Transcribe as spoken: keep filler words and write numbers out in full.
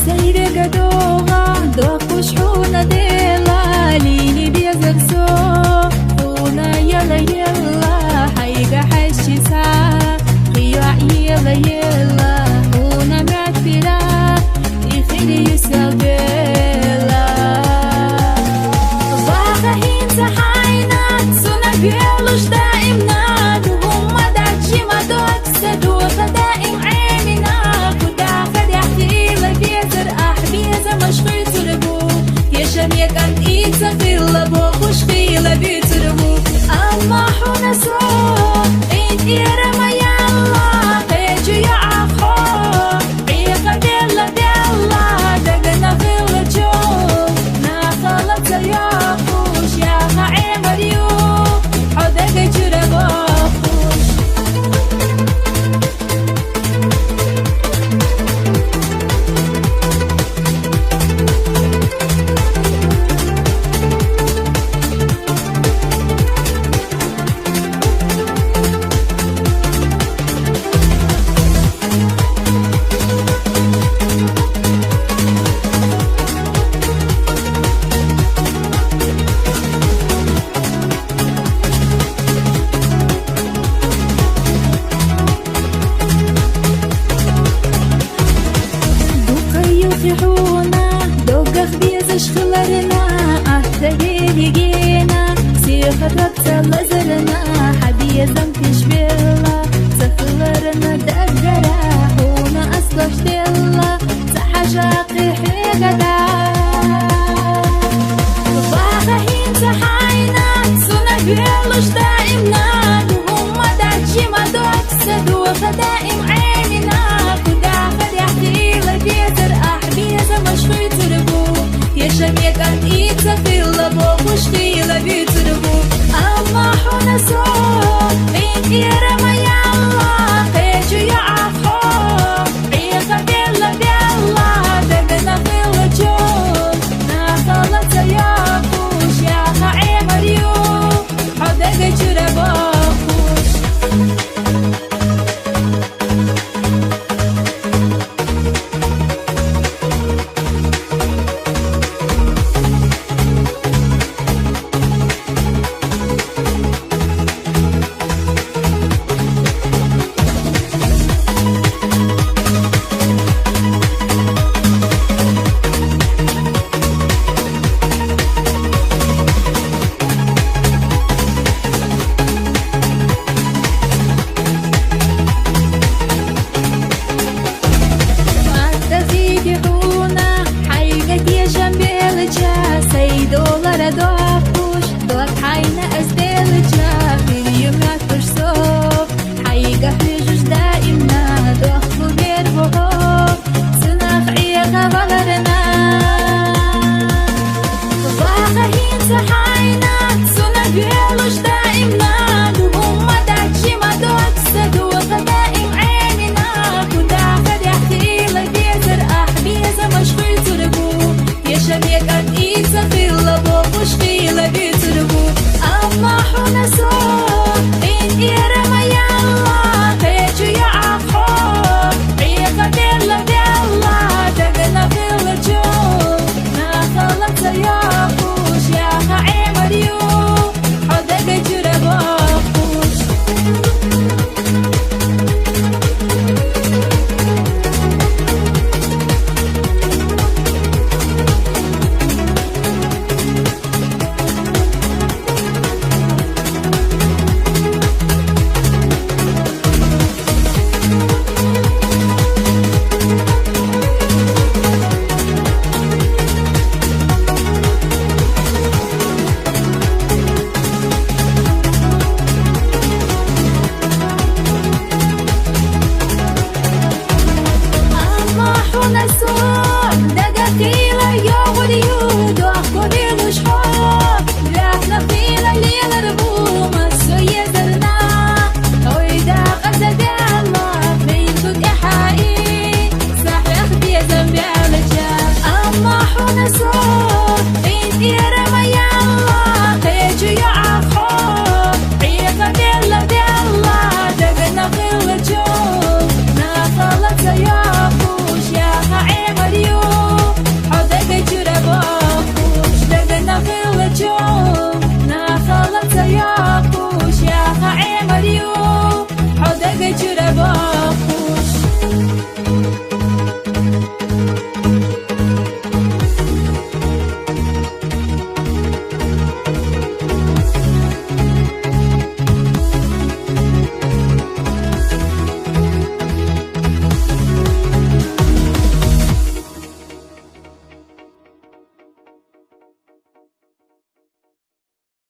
Хьусайрагадола дохуш хьуна дела, лини безарсо хьуна яла-яла, хьайга хьайшиса, хиё яла-яла, хьуна мятфира, ихири юсалбела. Ваха хинца хьайна, суна белуш даимна, дугумма дачима докса, духа даим гӀемина, куда хадяхтила безар, ахь беза машхуй цургу, теша мекан ица хила, бохуш хила бицургу, амма хьуна со, интира маялла, хечу я ахо. Гьикъа белла-белла дагана хила чул, нахала ца яхуш, яха гӀемарю, хьо дага чура бахуш. Дукха юхи хьуна, догах безаш хиларна, ахта геригена, сихатра цалазарна, хьабезам пишбела, цахиларна даггара, хьуна аслахтела, цахажа хӀегада. Ваха хинца хьайна, суна белуш даимна, дугумма дачима докса, духа даим гӀемина, куда хадяхтила безар, ахь беза машхуй цургу, теша мекан ица хила, бохуш хила бицургу, амма хьуна со, интира маялла, хечу я ахо. Гьикъа белла-белла дагана хила чул, нахала ца яхуш, яха гӀемарю, хьо дага чура бахуш.